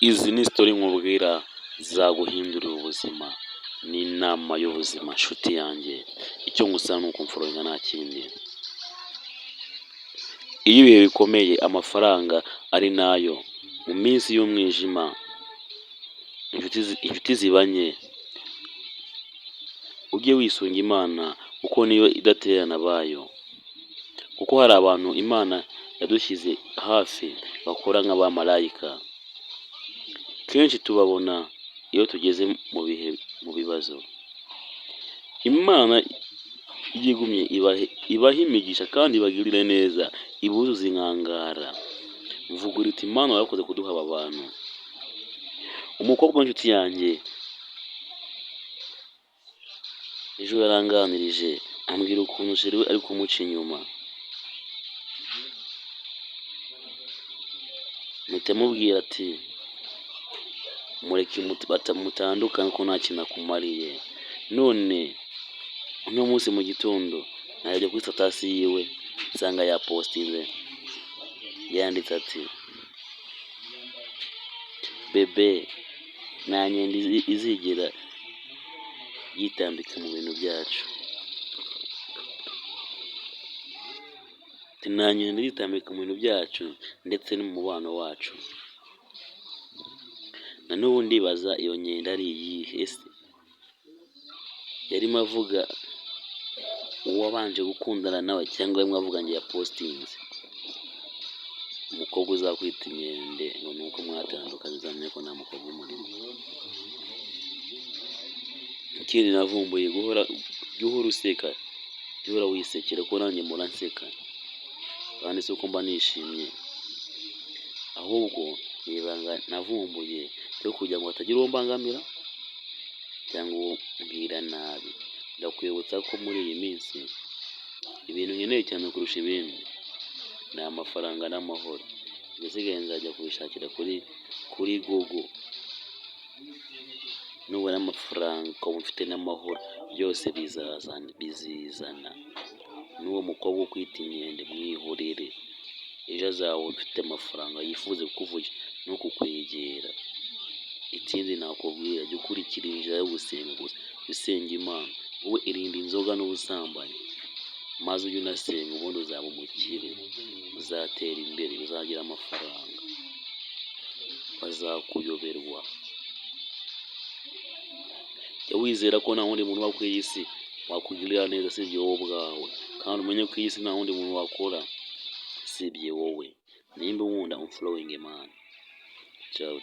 Izi ni story nkubwira zaguhindurira ubuzima, ni inama y'ubuzima nshuti yanjye, icyo ngusaba ni ukumfollowinga nta kindi. Iyo ibihe bikomeye amafaranga ari nayo, mu minsi y'umwijima inshuti ziba nke, ujye wisunga Imana kuko niyo idatererana abayo, kuko hari abantu Imana yadushyize hafi bakora nk'abamarayika, kenshi tubabona iyo tugeze mu bihe mu bibazo. Imana ijye igumye ibahe imigisha kandi ibagirire neza, ibuzuze inkangara. Mvuga uti Imana warakoze kuduha aba bantu. Umukobwa w'inshuti yanjye ejo yaranganirije ambwira ukuntu chéri we ari kumuca inyuma, mpita mubwira ati mureke mutandukane kuko nta kintu akumariye, none uno munsi mu gitondo narebye kuri status yiwe nsanga yapostinze yanditse ati bébé, nta nkende izigera yitambika mu bintu byacu, nta nkende izitambika mu bintu byacu ndetse no mu mubano wacu. Na n'ubu ndibaza iyo nkende ari iyihe? Ese yarimo avuga uwabanje gukundana nawe cyangwa yarimo avuga njye yapostinze? Umukobwa uzakwita inkende ngo ni uko mwatandukanye, uzamenye ko nta mukobwa umurimo. Ikindi navumbuye, guhora jya uhora useka, jya uhora wisekera kuko nanjye mpora nseka, kandi si uko mba nishimye, ahubwo ni ibanga navumbuye ryo kugira ngo hatagira uwo mbangamira cyangwa uwo mbwira nabi. Ndakwibutsa ko muri iyi minsi ibintu nkeneye cyane kurusha ibindi ni amafaranga n'amahoro, ibisigaye nzajya kubishakira kuri Google. Nubona amafaranga ukaba ufite n'amahoro, byose bizizana. N'uwo mukobwa ukwita inkende mwihorere, ejo azabona ufite amafaranga yifuze kukuvugisha no kukwegera. Ikindi nakubwira, jya ukurikira inzira yo gusenga gusa, jya usenga Imana, wowe irinde inzoga n'ubusambanyi, maze ujye unasenga, ubundi uzaba umukire, uzatera imbere, uzagira amafaranga, bazakuyoberwa. Jya wizera ko nta wundi muntu uba ku iyi si wakugirira neza usibye wowe ubwawe, kandi umenye ko iyi si nta wundi muntu wakora usibye wowe. Nimba unkunda umfollowinge man. Ciao.